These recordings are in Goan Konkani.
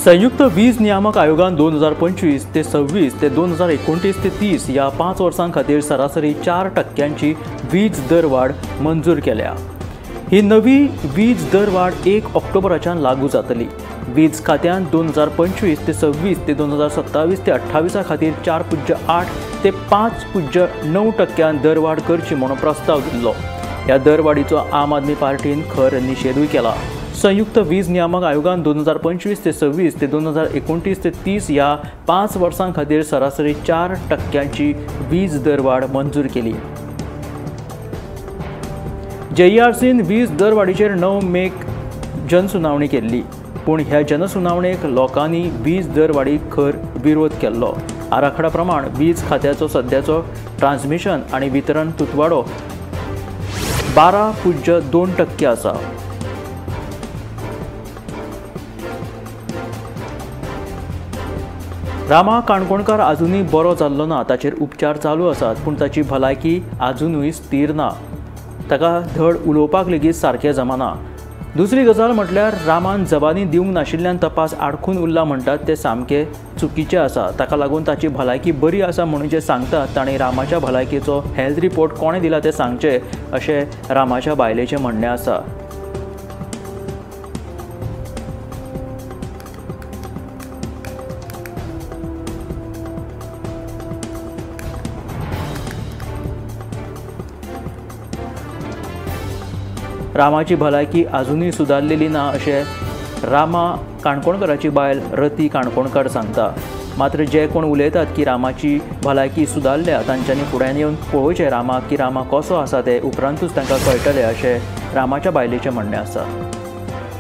संयुक्त वीज नियामक आयोगान 2025 ते 26 ते 2029 ते 30 ह्या 5 वर्सां खातीर सरासरी 4% वीज दरवाड मंजूर केल्या. ही नवी वीज दरवाड 1 ऑक्टोबराच्यान लागू जातली. वीज खात्यान 2025 ते 26 ते 2027 ते 28 खातीर 4.8 ते 5.9% दरवाड करची म्हणून प्रस्ताव दिल्लो. ह्या दरवाडीचो आम आदमी पार्टीन खर निशेधूय केला. संयुक्त वीज नियामक आयोगान 2025 ते 26 ते 2029 ते 30 ह्या 5 वर्सां खातीर सरासरी 4% वीज दरवाड मंजूर केली. जेईआरसीन वीज दरवाडीचेर 9 मेक जनसुनावणी केल्ली, पूण ह्या जनसुनावणेक लोकांनी वीज दरवाडीक खर विरोध केल्लो. आराखडा प्रमाण वीज खात्याचो सद्याचो ट्रान्समिशन आनी वितरण तुटवाडो 12.2% आसा. रामा काणकोणकार आजुनूय बरो जाल्लो ना. ताचेर उपचार चालू आसात, पूण ताची भलायकी आजुनूय स्थीर ना. ताका धड उलोवपाक लेगीत सारकें जमाना. दुसरी गजाल म्हटल्यार रामान जबानी दिवंक नाशिल्ल्यान तपास आडखून उरला म्हणटात ते सामकें चुकीचें आसा. ताका लागून ताची भलायकी बरी आसा म्हणून जे सांगतात तांणी रामाच्या भलायकेचो हेल्थ रिपोर्ट कोणें दिला तें सांगचें अशें रामाच्या बायलेचें म्हणणें आसा. रामाची भलायकी आजुनूय सुदारलेली ना अशें रामा काणकोणकाराची बायल रती काणकोणकार सांगता. मात्र जे कोण उलयतात की रामाची भलायकी सुदारल्या तांच्यांनी फुड्यान येवन पळोवचें रामाक की रामा कसो आसा ते, उपरांतूच तांकां कळटलें अशें रामाच्या बायलेचें म्हणणें आसा.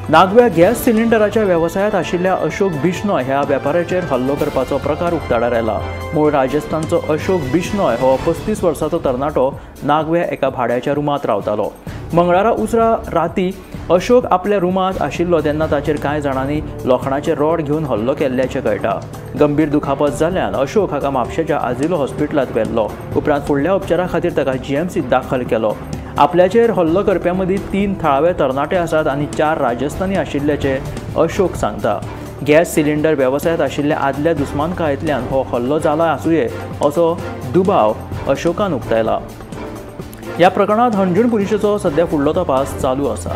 नागव्या गॅस सिलिंडराच्या वेवसायांत आशिल्ल्या अशोक बिश्नोय ह्या वेपाऱ्याचेर हल्लो करपाचो प्रकार उक्ताडार आयला. मूळ राजस्थानचो अशोक बिश्नोय हो 35 वर्सांचो तरणाटो नागव्या एका भाड्याच्या रुमांत रावतालो. मंगळारा उसरा राती अशोक आपल्या रुमांत आशिल्लो तेन्ना ताचेर कांय जाणांनी लोखणाचे रॉड घेवन हल्लो केल्ल्याचें कळटा. गंभीर दुखापत जाल्ल्यान अशोक हाका म्हापशेच्या आजिलो हॉस्पिटलांत व्हेल्लो. उपरांत फुडल्या उपचारा खातीर ताका जीएमसीत दाखल केलो. आपल्याचेर हल्लो करप्यां मदीं 3 थळावे तरणाटे आसात आनी 4 राजस्थानी आशिल्ल्याचें अशोक सांगता. गॅस सिलिंडर वेवसायांत आशिल्ल्या आदल्या दुस्मानकायेंतल्यान हो हल्लो जाला आसुये असो दुबाव अशोकान उक्तायला. ह्या प्रकरणांत हणजूण पुलिशेचो सध्या फुडलो तपास चालू आसा.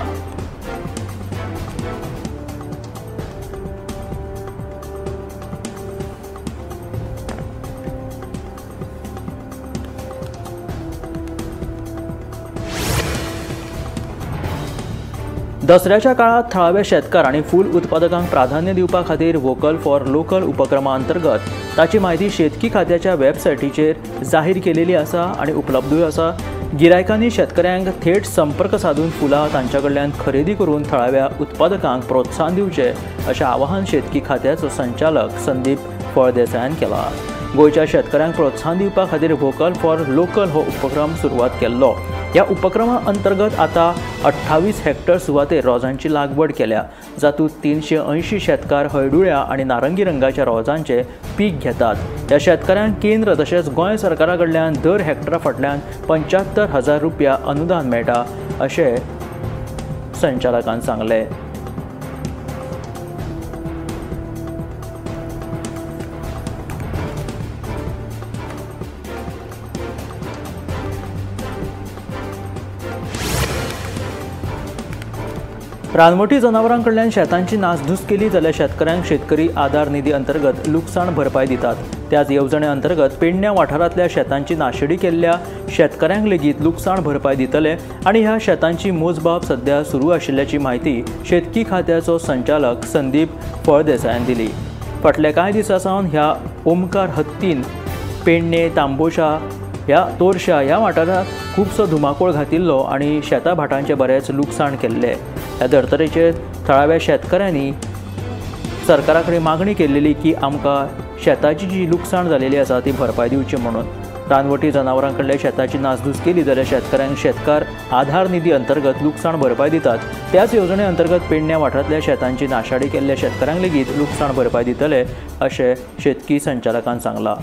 दसऱ्याच्या काळात थळावे शेतकार आनी फूल उत्पादकांक प्राधान्य दिवपा खातीर व्होकल फॉर लोकल उपक्रमा अंतर्गत ताची म्हायती शेतकी खात्याच्या वेबसायटीचेर जाहीर केलेली आसा आनी उपलब्धूय आसा. गिरायकांनी शेतकऱ्यांक थेट संपर्क साधून फुलां तांच्या कडल्यान खरेदी करून थळाव्या उत्पादकांक प्रोत्साहन दिवचें अशें आवाहन शेतकी खात्याचो संचालक संदीप फळदेसायान केलां. गोंयच्या शेतकऱ्यांक प्रोत्साहन दिवपा खातीर व्होकल फॉर लोकल हो उपक्रम सुरवात केल्लो. ह्या उपक्रमा अंतर्गत आता 28 हेक्टर सुवातेर रोजांची लागवड केल्या, जातूंत 380 शेतकार हळडुळ्या आनी नारंगी रंगाच्या रोजांचे पीक घेतात. ह्या शेतकऱ्यांक केंद्र तशेंच गोंय सरकारा कडल्यान दर हेक्टरा फाटल्यान 75,000 रुपया अनुदान मेळटा अशें संचालकान सांगलें. रानवटी जनावरां कडल्यान शेतांची नासधूस केली जाल्यार शेतकऱ्यांक शेतकरी आधार निधी अंतर्गत लुकसाण भरपाय दितात. त्याच येवजणे अंतर्गत पेडण्या वाठारांतल्या शेतांची नाशेडी केल्ल्या शेतकऱ्यांक लेगीत लुकसाण भरपाय दितले आनी ह्या शेतांची मोजमाप सध्या सुरू आशिल्ल्याची म्हायती शेतकी खात्याचो संचालक संदीप फळदेसायान दिली. फाटल्या कांय दिसां सावन ह्या ओमकार हत्तीन पेडणे, तांबोशा ह्या तोरशा ह्या वाठारांत खुबसो धुमाकूळ घातिल्लो आनी शेतां भाटांचें बरेंच लुकसाण केल्लें. ह्या धर्तरेचेर थळाव्या शेतकऱ्यांनी सरकारा कडेन मागणी केल्ली की आमकां शेताची जी लुकसाण जालेली आसा ती भरपाय दिवची म्हणून. रानवटी जनावरां कडल्या शेताची नासधूस केली जाल्यार शेतकऱ्यांक शेतकार आधार निधी अंतर्गत लुकसाण भरपाय दितात. त्याच येवजणे अंतर्गत पेडण्या वाठारांतल्या शेतांची नाशाडी केल्ल्या शेतकऱ्यांक लेगीत लुकसाण भरपाय दितले अशें शेतकी संचालकान सांगलां.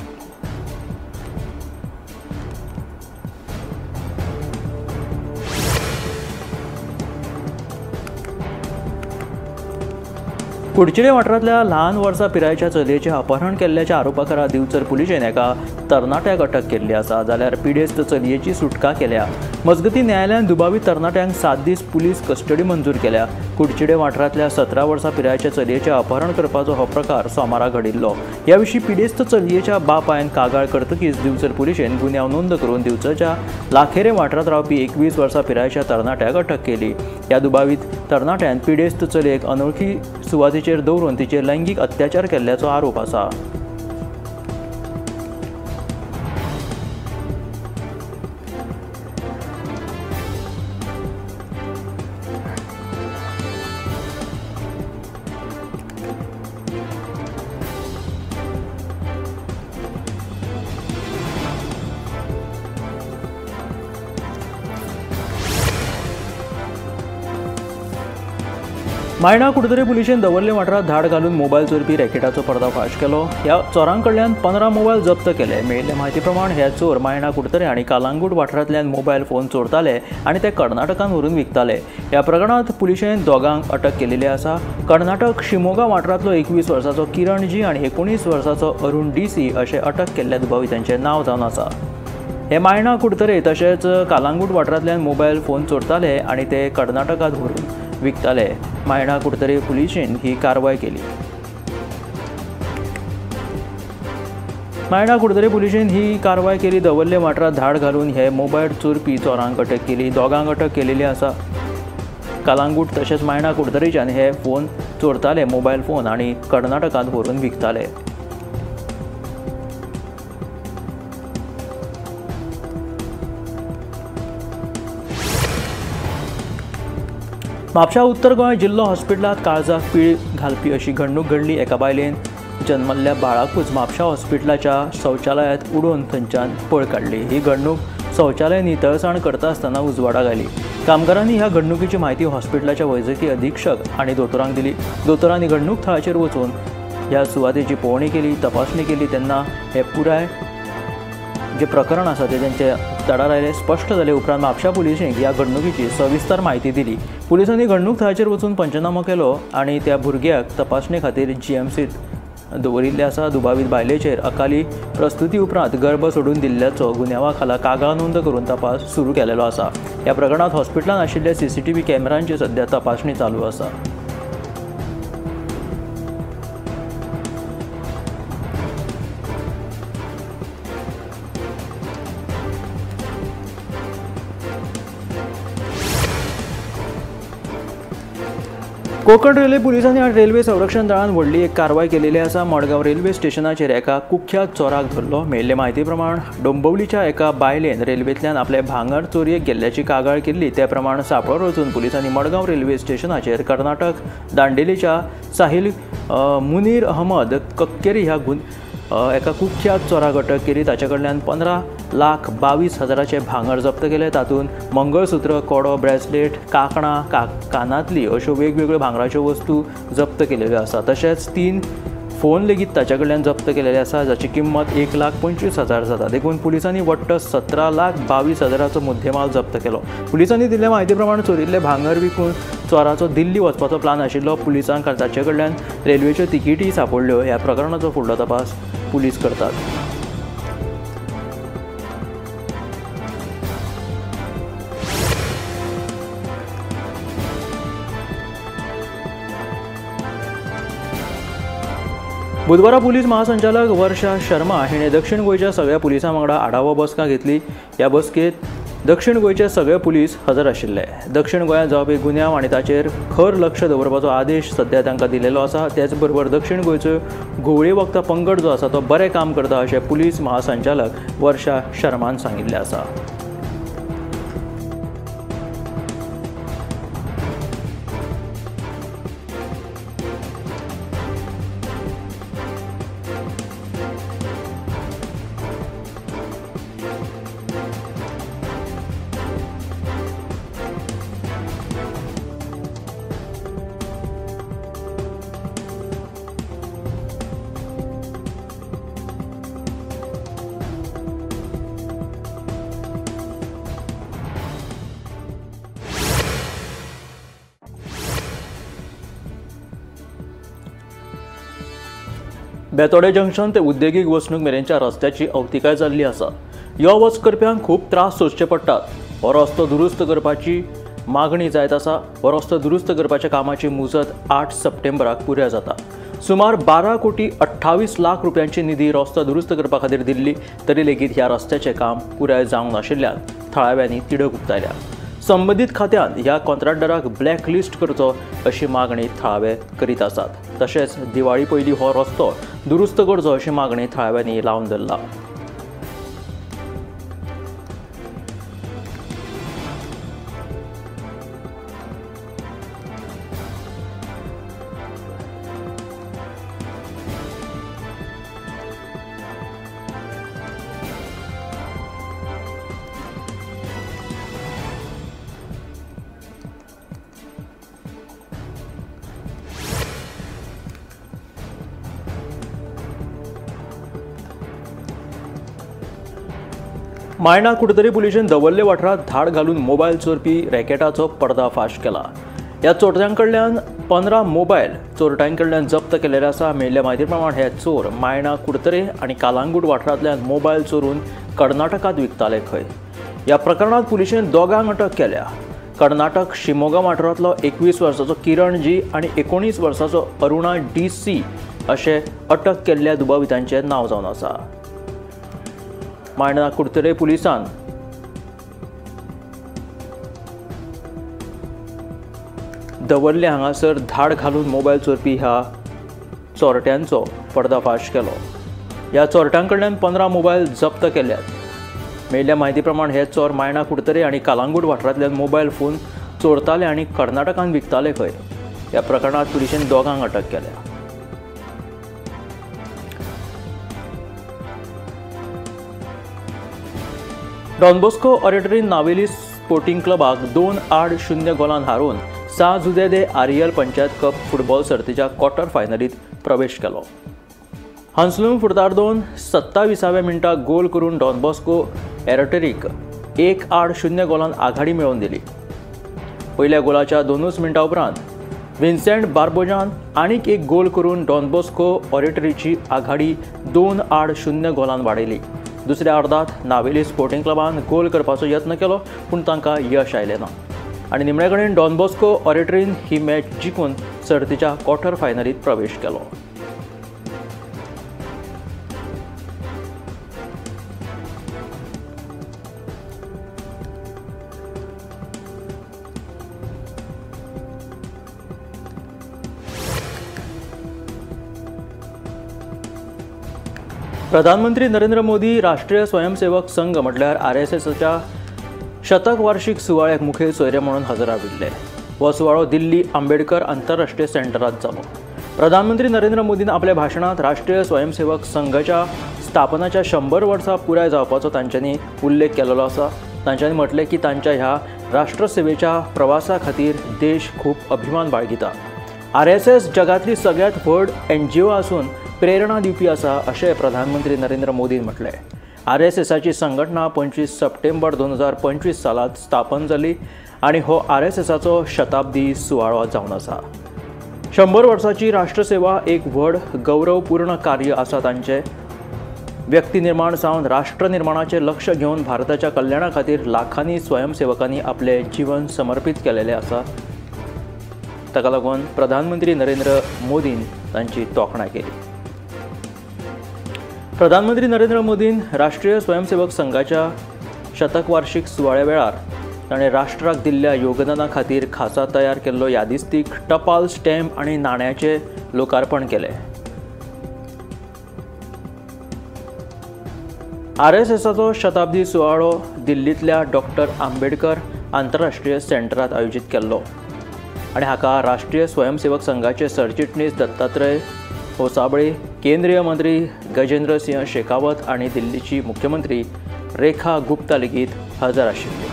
कुडचिरे वाठारांतल्या ल्हान वर्सां पिरायेच्या चलयेचें अपहरण केल्ल्याच्या आरोपा खाला दिवचल पुलिशेन एका तरणाट्याक अटक केल्ली आसा, जाल्यार पिडेस्त चलयेची सुटका केल्या. मजगतीं न्यायालयान दुबावीत तरणाट्यांक 7 दीस पुलीस कस्टडी मंजूर केल्या. कुडचिडे वाठारांतल्या 17 वर्सां पिरायेच्या चलयेचें अपहरण करपाचो हो प्रकार सोमारा घडिल्लो. ह्या विशीं पिडेस्त चलयेच्या बापायन कागाळ करतकीच दिवचल पुलिशेन गुन्यांव नोंद करून दिवचलच्या लाखेरे वाठारांत रावपी 21 वर्सां पिरायेच्या तरणाट्याक अटक केली. ह्या दुबावीत तरणाट्यान पिडेस्त चलयेक अनोळखी सुवातेचेर दवरून तिचेर लैंगीक अत्याचार केल्ल्याचो आरोप आसा. मायणा कुडतरी पुलिशेन दवर्ले वाठारांत धाड घालून मोबायल चोरपी रॅकेटाचो पर्दाफाश केलो. ह्या चोरां कडल्यान 15 मोबायल जप्त केले. मेळिल्ले म्हायती प्रमाण हे चोर मायणा कुडतरे आनी कालांगूट वाठारांतल्यान मोबायल फोन चोरताले आनी ते कर्नाटकान व्हरून विकताले. ह्या प्रकरणांत पुलिशेन दोगांक अटक केलेली आसा. कर्नाटक शिमोगा वाठारांतलो 21 वर्साचो किरण जी आनी 19 वर्साचो अरुण डीसी अशें अटक केल्ल्या दुबावितांचें नांव जावन आसा. हे मायणा कुडतरे तशेंच कालांगूट वाठारांतल्यान मोबायल फोन चोरताले आनी ते कर्नाटकांत व्हरून विकताले. मायणा कुडतरे पुलिशेन ही कारवाय केली. मायणा कुडतरे पुलिशेन ही कारवाय केली. दवर्ले वाठारांत धाड घालून हे मोबायल चोरपी चोरांक अटक केली. दोगांक अटक केलेली आसा. कालांगूट तशेंच मायणा कुडतरेच्यान हे फोन चोरताले, मोबायल फोन, आनी कर्नाटकांत व्हरून विकताले. म्हापशा उत्तर गोंय जिल्लो हॉस्पिटलांत काळजाक पीळ घालपी अशी घडणूक घडली. एका बायलेन जन्मल्ल्या बाळाकूच म्हापशा हॉस्पिटलाच्या शौचालयांत उडोवन थंयच्यान पळ काडली. ही घडणूक शौचालय नितळसाण करता आसतना उजवाडाक आयली. कामगारांनी ह्या घडणुकीची म्हायती हॉस्पिटलाच्या वैजकी अधीक्षक आनी दोतोरांक दिली. दोतोरांनी घडणूक थळाचेर वचून ह्या सुवातेची पळोवणी केली, तपासणी केली. तेन्ना हे पुराय जे प्रकरण आसा ते तेंचे उक्ताडार आयलें. स्पश्ट जाले उपरांत म्हापशा पुलिशेक ह्या घडणुकीची सविस्तर म्हायती दिली. पुलिसांनी घडणूक थळाचेर वचून पंचनामो केलो आनी त्या भुरग्याक तपासणे खातीर जीएमसीत दवरिल्लें आसा. दुबावीत बायलेचेर अकाली प्रस्तुती उपरांत गर्भ सोडून दिल्ल्याचो गुन्यांवा खाला कागाळ नोंद करून तपास सुरू केलेलो आसा. ह्या प्रकरणांत हॉस्पिटलांत आशिल्ल्या सीसीटीव्ही कॅमेरांची सध्या तपासणी चालू आसा. कोकण रेल्वे पुलिसांनी आनी रेल्वे संरक्षण दळान व्हडली एक कारवाय केलेली आसा. मडगांव रेल्वे स्टेशनाचेर एका कुख्यात चोराक धरलो. मेळिल्ले म्हायती प्रमाण डोंबिवलीच्या एका बायलेन रेल्वेंतल्यान आपले भांगर चोरयेक गेल्ल्याची कागाळ केल्ली. ते प्रमाण सांपळो रचून पुलिसांनी मडगांव रेल्वे स्टेशनाचेर कर्नाटक दांडेलीच्या साहिल मुनीर अहमद कक्केरी ह्या एका कुख्यात चोराक अटक केली. ताचे कडल्यान 15,22,000 भांगर जप्त केले. तातूंत मंगळसूत्र, कडो, ब्रेसलेट, कांकणां, कानांतली अश्यो वेगवेगळ्यो भांगराच्यो वस्तू जप्त केलेल्यो आसा. तशेंच 3 फोन लेगीत ताचे कडल्यान जप्त केलेले आसा, जाची किंमत 1,25,000 जाता. देखून पुलिसांनी वट्ट 17,22,000 मुद्देमाल जप्त केलो. पुलिसांनी दिल्ल्या म्हायती प्रमाण चोरिल्ले भांगर विकून चोराचो दिल्ली वचपाचो प्लान आशिल्लो. पुलिसांक ताचे कडल्यान रेल्वेच्यो तिकेटी सांपडल्यो. ह्या प्रकरणाचो फुडलो तपास पुलीस करतात. बुधवारा पुलीस महासंचालक वर्षा शर्मा हिणे दक्षिण गोंयच्या सगळ्या पुलिसां वांगडा आढावो बसका घेतली. ह्या बसकेत दक्षिण गोंयचे सगळे पुलीस हजर आशिल्ले. दक्षिण गोंयांत जावपी गुन्यांव आनी ताचेर खर लक्ष दवरपाचो आदेश सध्या तांकां दिलेलो आसा. त्याच बरोबर दक्षिण गोंयचो घुंवळी वखदां पंगड जो आसा तो बरें काम करता अशें पुलीस महासंचालक वर्षा शर्मान सांगिल्लें आसा. बेतोडे जंक्शन ते उद्देगीक वसणूक मेरेनच्या रस्त्याची अवतिकाय जाल्ली आसा. यो वच करप्यांक खूब त्रास सोंसचे पडटात. हो रस्तो दुरुस्त करपाची मागणी जायत आसा. हो रस्तो दुरुस्त करपाच्या कामाची मुजत 8 सप्टेंबराक पुराय जाता. सुमार 12 कोटी 28 लाख रुपयांची निधी रस्तो दुरुस्त करपा खातीर दिल्ली तरी लेगीत ह्या रस्त्याचें काम पुराय जावंक नाशिल्ल्यान थळाव्यांनी तिडक उक्तायल्या. संबंदीत खात्यान ह्या कॉन्ट्रॅक्टराक ब्लॅक लिस्ट करचो अशी मागणी थळावे करीत आसात. तशेंच दिवाळी पयलीं हो रस्तो दुरुस्त करचो अशी मागणी थळाव्यांनी लावन धरला. मायणा कुडतरी पुलिशेन दवर्ले वाठारांत धाड घालून मोबायल चोरपी रॅकेटाचो पर्दाफाश केला. ह्या चोरट्यां कडल्यान 15 मोबायल चोरट्यां कडल्यान जप्त केल्ले आसा. मेळिल्ल्या म्हायती प्रमाण हे चोर मायणा कुडतरे आनी कालांगूट वाठारांतल्यान मोबायल चोरून कर्नाटकांत विकताले खंय. ह्या प्रकरणांत पुलिशेन दोगांक अटक केल्या. कर्नाटक शिमोगा वाठारांतलो 21 वर्साचो किरण जी आनी 19 वर्साचो अरुणा डी सी अशें अटक केल्ल्या दुबावितांचें नांव जावन आसा. मायणा कुडतरे पुलिसान दवर्ले हांगासर धाड घालून मोबायल चोरपी ह्या चोरट्यांचो पर्दाफाश केलो. ह्या चोरट्यां कडल्यान 15 मोबायल जप्त केल्यात. मेळिल्ल्या म्हायती प्रमाण हे चोर मायणा कुडतरे आनी कालांगूट वाठारांतल्यान मोबायल फोन चोरताले आनी कर्नाटकांत विकताले खंय. ह्या प्रकरणांत पुलिशेन दोगांक अटक केल्या. डॉन बॉस्को ऑरेटरीन नावेली स्पोर्टिंग क्लबाक 2-0 गोलान हारोवन Sao Jose de Areal panchayat cup football सर्तीच्या क्वॉर्टर फायनलीत प्रवेश केलो. हंसलूम फुर्तार्दोन 27व्या मिनटाक गोल करून डॉन बॉस्को एरोटरीक 1-0 गोलान आघाडी मेळोवन दिली. पयल्या गोलाच्या 2 मिनटां उपरांत विन्सेंट बार्बोजान आनीक एक गोल करून डॉन बॉस्को ऑरेटरीची आघाडी 2-0 गोलान वाडयली. दुसऱ्या अर्दांत नावेली स्पोर्टिंग क्लबान गोल करपाचो यत्न केलो पूण तांकां यश आयलें ना आनी निमणे कडेन डॉन बॉस्को ऑरेटरीन ही मॅच जिखून सर्तीच्या क्वॉर्टर फायनलीत प्रवेश केलो. प्रधानमंत्री नरेंद्र मोदी राष्ट्रीय स्वयंसेवक संघ म्हटल्यार आरएसएसच्या शतक वार्षिक सुवाळ्याक मुखेल सोयरे म्हणून हजर राविल्ले. हो सुवाळो दिल्ली आंबेडकर आंतरराष्ट्रीय सेंटरांत जालो. प्रधानमंत्री नरेंद्र मोदीन आपल्या भाशणांत राष्ट्रीय स्वयंसेवक संघाच्या स्थापनाच्या 100 वर्सां पुराय जावपाचो तांच्यांनी उल्लेख केल्लो आसा. तांच्यांनी म्हटलें की तांच्या ह्या राष्ट्रसेवेच्या प्रवासा खातीर देश खूब अभिमान बाळगिता. आरएसएस जगांतली सगळ्यांत व्हड एनजीओ आसून प्रेरणा दिवपी आसा अशें प्रधानमंत्री नरेंद्र मोदीन म्हटलें. आरएसएसाची संघटना 25 सप्टेंबर 2025 सालांत स्थापन जाली आनी हो आरएसएसाचो शताब्दी सुवाळो जावन आसा. 100 वर्सांची राष्ट्रसेवा एक व्हड गौरवपूर्ण कार्य आसा. तांचें व्यक्तिनिर्माण जावन राष्ट्रनिर्माणाचें लक्ष घेवन भारताच्या कल्याणा खातीर लाखांनी स्वयंसेवकांनी आपलें जीवन समर्पीत केलेलें आसा. ताका लागून प्रधानमंत्री नरेंद्र मोदीन तांची तोखणाय केली. प्रधानमंत्री नरेंद्र मोदीन राष्ट्रीय स्वयंसेवक संघाच्या शतकवार्षिक सुवाळ्या वेळार ताणें राष्ट्राक दिल्ल्या योगदाना खातीर खासा तयार केल्लो यादिस्तीक टपाल स्टॅम्प आनी नाण्याचें लोकार्पण केलें. आरएसएसाचो शताब्दी सुवाळो दिल्लींतल्या डॉक्टर आंबेडकर आंतरराष्ट्रीय सेंटरांत आयोजीत केल्लो आनी हाका राष्ट्रीय स्वयंसेवक संघाचे सरचिटणीस दत्तात्रय होसाबळे, केंद्रीय मंत्री गजेंद्र सिंह शेखावत आनी दिल्लीची मुख्यमंत्री रेखा गुप्ता लेगीत हजर आशिल्ली.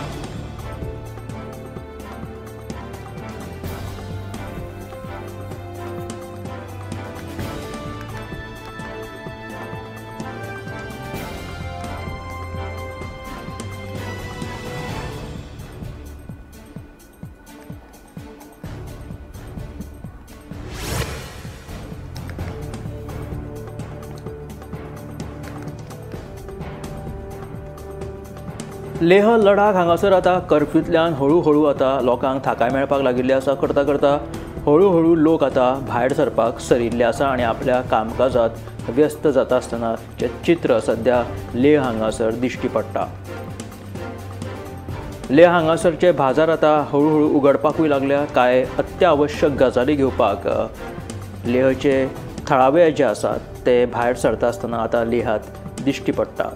लेह लडाख हांगासर आतां कर्फ्यूंतल्यान हळूहळू आतां लोकांक थाकाय मेळपाक लागिल्ली आसा. करता करता हळूहळू लोक आतां भायर सरपाक सरिल्ले आसा आनी आपल्या कामकाजांत व्यस्त जाता आसतना जें चित्र सद्या लेह हांगासर दिश्टी पडटा. लेह हांगासरचे बाजार आतां हळूहळू उगडपाकूय लागल्या. कांय अत्यावश्यक गजाली घेवपाक लेहचे थळावे जे आसात ते भायर सरता आसतना आतां लेहात दिश्टी पडटा.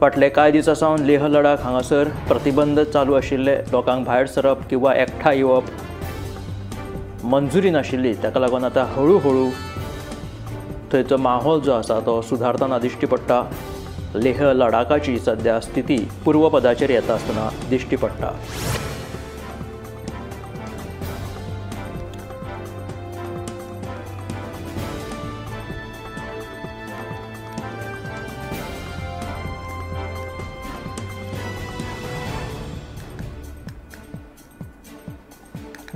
फाटले कांय दिसां सावन लेह लडाख हांगासर प्रतिबंध चालू आशिल्ले. लोकांक भायर सरप किंवा एकठांय येवप मंजुरी नाशिल्ली. ताका लागून आतां हळूहळू थंयचो माहोल जो आसा तो सुदारतना दिश्टी पडटा. लेह लडाखाची सद्या स्थिती पूर्वपदाचेर येता आसतना दिश्टी पडटा.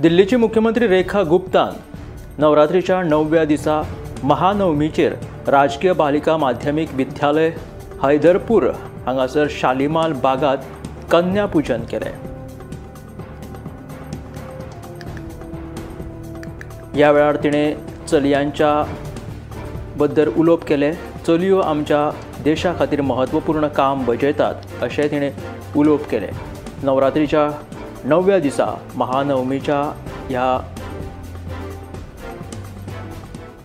दिल्लीची मुख्यमंत्री रेखा गुप्तान नवरात्रीच्या 9व्या दिसा महानवमीचेर राजकीय बालिका माध्यमीक विद्यालय हैदरपूर हांगासर शालिमाल बागात कन्या पूजन केलें. ह्या वेळार तिणें चलयांच्या बद्दल उलोवप केलें. चलयो आमच्या देशा खातीर महत्वपूर्ण काम बजयतात अशें तिणें उलोवप केलें. नवरात्रीच्या 9व्या दिसा महानवमीच्या ह्या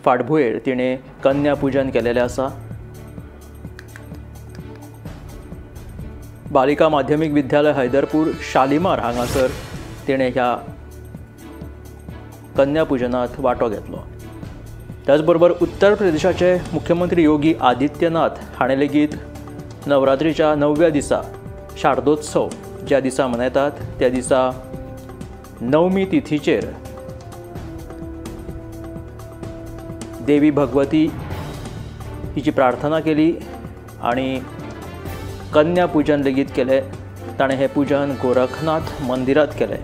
फाटभुंयेर तिणें कन्या पूजन केलेलें आसा. बालिका माध्यमीक विद्यालय हैदरपूर शालिमार हांगासर तिणें ह्या कन्या पूजनांत वांटो घेतलो. त्याचबरोबर उत्तर प्रदेशाचे मुख्यमंत्री योगी आदित्यनाथ हाणें लेगीत नवरात्रीच्या 9व्या दिसा शारदोत्सव ज्या दिसा मनयतात त्या दिसा नवमी तिथीचेर देवी भगवती हिची प्रार्थना केली आनी कन्या पूजन लेगीत केलें. ताणें हें पूजन गोरखनाथ मंदिरांत केलें.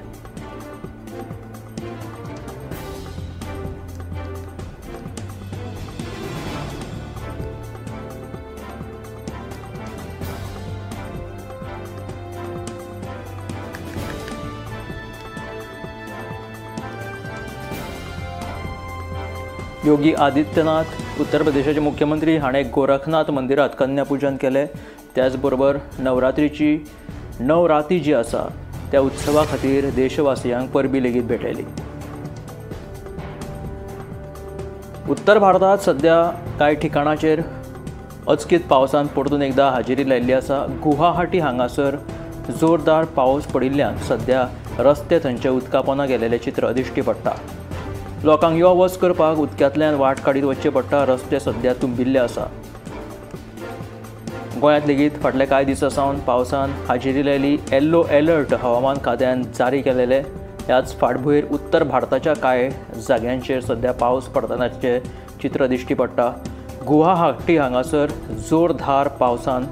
योगी आदित्यनाथ उत्तर प्रदेशाचे मुख्यमंत्री हाणें गोरखनाथ मंदिरांत कन्यापूजन केलें. त्याचबरोबर नवरात्रीची 9 राती जी आसा त्या उत्सवा खातीर देशवासियांक परबी लेगीत भेटयली. उत्तर भारतांत सद्या कांय ठिकाणाचेर अचकीत पावसान परतून एकदा हाजेरी लायिल्ली आसा. गुवाहाटी हांगासर जोरदार पावस पडिल्ल्यान सद्या रस्ते थंयचे उदका पोंदा गेलेलें चित्र दिश्टी पडटा. लोकांक यो वच करपाक उदकांतल्यान वाट काडीत वचचें पडटा. रस्ते सद्या तुंबिल्ले आसा. गोंयांत लेगीत फाटले कांय दिसां सावन पावसान हाजेरी लायली. येल्लो एलर्ट हवामान खात्यान जारी केलेले. ह्याच फाटभुंयेर उत्तर भारताच्या कांय जाग्यांचेर सद्या पावस पडटनाचें चित्र दिश्टी पडटा. गुवाहाटी हांगासर जोरदार पावसान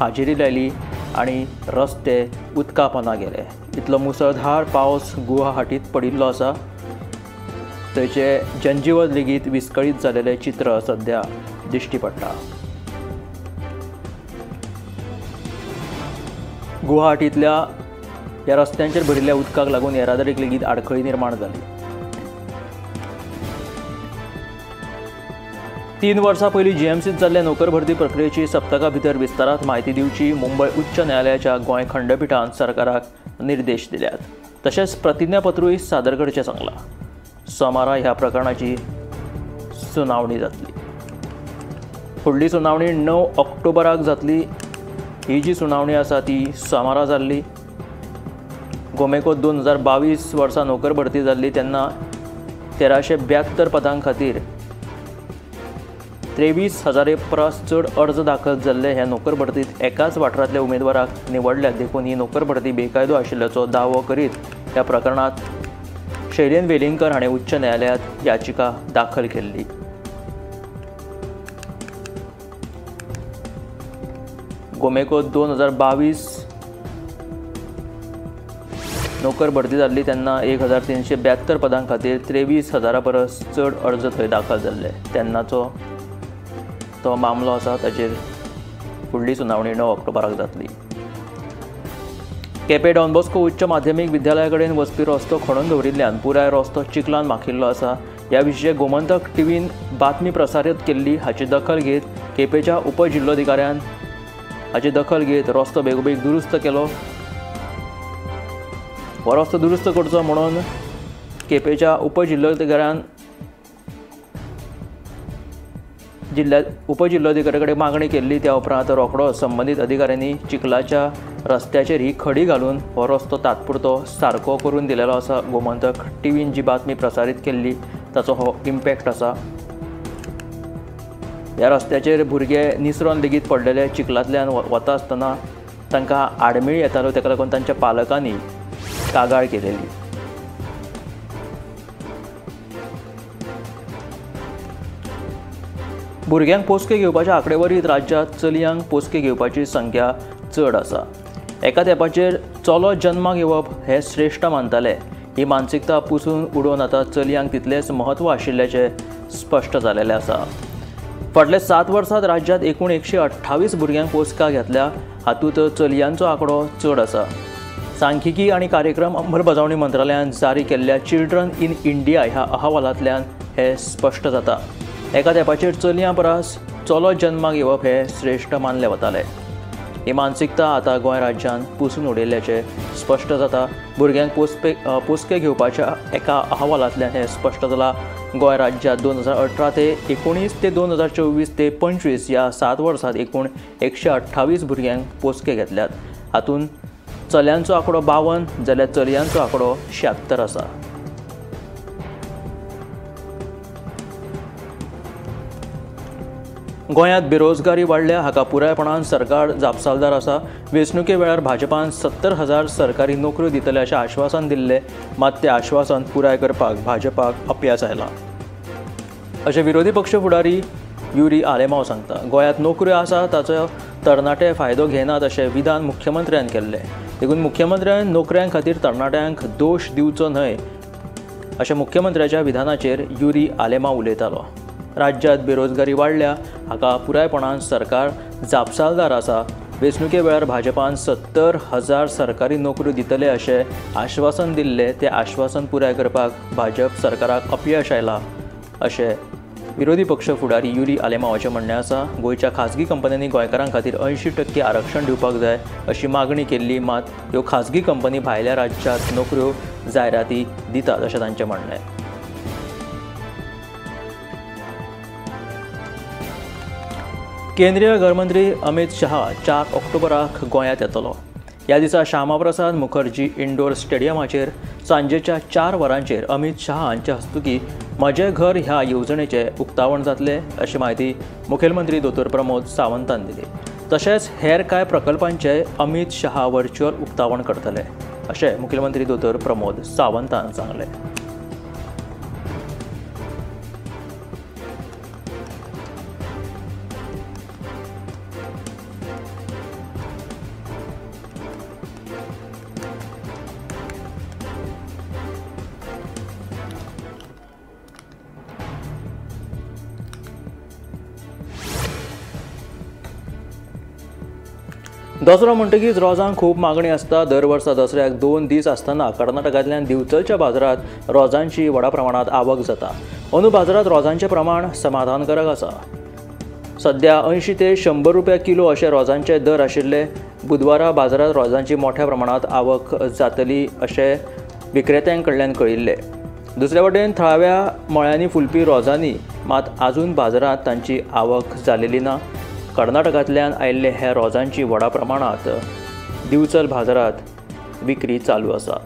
हाजेरी लायली आनी रस्ते उदका पोंदा गेले. इतलो मुसळधार पावस गुवाहाटींत पडिल्लो आसा. थंयचे जनजीवन लेगीत विस्कळीत जालेलें चित्र सद्या दिश्टी पडटा. गुवाहाटींतल्या ह्या रस्त्यांचेर भरिल्ल्या उदकाक लागून येरादारीक लेगीत आडखळी निर्माण जाली. 3 वर्सां पयलीं जीएमसींत जाल्ले नोकर भरती प्रक्रियेची सप्तका भितर विस्तारांत म्हायती दिवची मुंबय उच्च न्यायालयाच्या गोंय खंडपिठान सरकाराक निर्देश दिल्यात. तशेंच प्रतिज्ञापत्रूय सादर करचें सांगलां. सोमारा ह्या प्रकरणाची सुनावणी जातली. फुडली सुनावणी 9 ऑक्टोबराक जातली. ही जी सुनावणी आसा ती सोमारा जाल्ली. गोमेको 2022 वर्सा नोकर भरती जाल्ली तेन्ना 1372 पदां खातीर 23,000 परस चड अर्ज दाखल जाल्ले. ह्या नोकर भरतींत एकाच वाठारांतल्या उमेदवाराक निवडल्यात देखून ही नोकर भरती बेकायदो आशिल्ल्याचो दावो करीत ह्या प्रकरणांत शैलेन वेलिंगकर हाणें उच्च न्यायालयांत याचिका दाखल केल्ली. गोमेको 2022 नोकर भरती जाल्ली तेन्ना 1372 पदां खातीर 23,000 परस चड अर्ज थंय दाखल जाल्ले. तेन्नाचो तो मामलो आसा, ताचेर फुडली सुनावणी 9 ऑक्टोबराक जातली। केपें डॉन बॉस्को उच्च माध्यमीक विद्यालया कडेन वचपी रस्तो खणून दवरिल्ल्यान पुराय रस्तो चिखलान माखिल्लो आसा। ह्या विशीं गोमंतक टीव्हीन बातमी प्रसारीत केल्ली। हाची दखल घेत केपेंच्या उपजिल्लोधिकाऱ्यान हाची दखल घेत रस्तो बेगोबेग दुरुस्त केलो। हो रस्तो दुरुस्त करचो म्हणून केपेंच्या उपजिल्लोधिकाऱ्यान उपजिल्लोधिकाऱ्या कडेन मागणी केल्ली। त्या उपरांत रोखडो संबंदीत अधिकाऱ्यांनी चिखलाच्या रस्त्याचेर ही खडी घालून हो रस्तो तात्पुरतो सारको करून दिलेलो आसा। गोमंतक टीव्हीन जी बातमी प्रसारीत केल्ली ताचो हो इम्पॅक्ट आसा। ह्या रस्त्याचेर भुरगे निसरोन लेगीत पडलेले, चिखलांतल्यान वता आसतना तांकां आडमेळी येताल्यो, ताका लागून तांच्या पालकांनी कागाळ केलेली। भुरग्यांक पोसके घेवपाच्या आंकडेवारीत राज्यांत चलयांक पोसके घेवपाची संख्या चड आसा। एका तेंपाचेर चलो जन्माक येवप हें श्रेश्ठ मानताले। ही मानसिकता पुसून उडोवन आतां चलयांक तितलेंच म्हत्व आशिल्ल्याचें स्पश्ट जालेलें आसा। फाटल्या 7 वर्सांत राज्यांत एकूण 128 भुरग्यांक पोसका घेतल्या, हातूंत चलयांचो आंकडो चड आसा। सांख्यिकी आनी कार्यक्रम अंमलबजावणी मंत्रालयान जारी केल्ल्या चिल्ड्रन इन इंडिया ह्या अहवालांतल्यान हें स्पश्ट जाता। एका तेंपाचेर चलयां परस चलो जन्माक येवप हें श्रेश्ठ मानलें वतालें। ही मानसिकता आतां गोंय राज्यान पुसून उडयल्ल्याचें स्पश्ट जाता। भुरग्यांक पोसके घेवपाच्या एका अहवालांतल्यान हें स्पश्ट जालां। गोंय राज्यांत 2018 ते 19 ते 2024 ते 25 ह्या 7 वर्सांत एकूण 128 भुरग्यांक पोसके घेतल्यात। हातूंत चल्यांचो आंकडो 52 जाल्यार चलयांचो आंकडो 76 आसा। गोंयांत बेरोजगारी वाडल्या, हाका पुरायपणान सरकार जापसालदार आसा। वेंचणुके वेळार भाजपान 70,000 सरकारी नोकऱ्यो दितले अशें आश्वासन दिल्लें, मात तें आश्वासन पुराय करपाक भाजपाक अपयश आयलां अशें विरोधी पक्ष फुडारी युरी आलेमाव सांगता। गोंयांत नोकऱ्यो आसा ताचो तरणाटे फायदो घेनात अशें विधान मुख्यमंत्र्यान केल्लें, देखून मुख्यमंत्र्यान नोकऱ्यां खातीर तरणाट्यांक दोश दिवचो न्हय अशें मुख्यमंत्र्याच्या विधानाचेर युरी आलेमाव उलयतालो। राज्यांत बेरोजगारी वाडल्या, हाका पुरायपणान सरकार जापसालदार आसा। वेंचणुके वेळार भाजपान 70,000 सरकारी नोकऱ्यो दितले अशें आश्वासन दिल्लें, तें आश्वासन पुराय करपाक भाजप सरकाराक अपयश आयलां अशें विरोधी पक्ष फुडारी युरी आलेमावाचें म्हणणें आसा। गोंयच्या खाजगी कंपन्यांनी गोंयकारां खातीर 80% आरक्षण दिवपाक जाय अशी मागणी केल्ली, मात ह्यो खाजगी कंपनी भायल्या राज्यांत नोकऱ्यो जायराती दितात अशें तांचें म्हणणें। केंद्रीय गृहमंत्री अमित शहा 4 ऑक्टोबराक गोंयांत येतलो। ह्या दिसा श्यामाप्रसाद मुखर्जी इंडोर स्टेडियमाचेर सांजेच्या 4 वरांचेर अमित शहा हांच्या हस्तुकी म्हजें घर ह्या येवजणेचें उक्तावण जातलें अशी म्हायती मुखेलमंत्री दोतोर प्रमोद सावंतान दिली। तशेंच हेर कांय प्रकल्पांचें अमित शहा व्हर्च्युअल उक्तावण करतले अशें मुखेलमंत्री दोतोर प्रमोद सावंतान सांगलें। दसरो म्हणटकीच रोजांक खूब मागणी आसता। दर वर्सा दसऱ्याक 2 दीस आसतना कर्नाटकांतल्यान दिवचलच्या बाजारांत रोजांची व्हडा प्रमाणांत आवक जाता। अंदू बाजारांत रोजांचें प्रमाण समाधानकारक आसा। सध्या 80 ते 100 रुपया किलो अशे रोजांचे दर आशिल्ले। बुधवारा बाजारांत रोजांची मोठ्या प्रमाणांत आवक जातली अशें विक्रेत्यां कडल्यान कळिल्लें। दुसरे वटेन थळाव्या मळ्यांनी फुलपी रोजांनी मात आजून बाजारांत तांची आवक जालेली ना। कर्नाटकांतल्यान आयिल्ले ह्या रोजांची व्हडा प्रमाणांत दिवचल बाजारांत विक्री चालू आसा।